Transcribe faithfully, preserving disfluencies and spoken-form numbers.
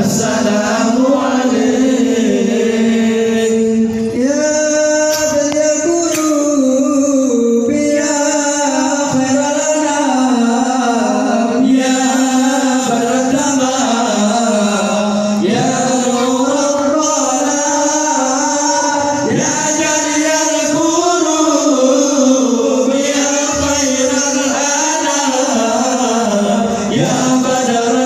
Assalamualaikum. Ya Badi'ul Qulub, ya Khairal Anam, ya Badrul Tamam, ya Nurul Anam, ya Jami'ul Qulub, ya Khairal Anam, ya Badrul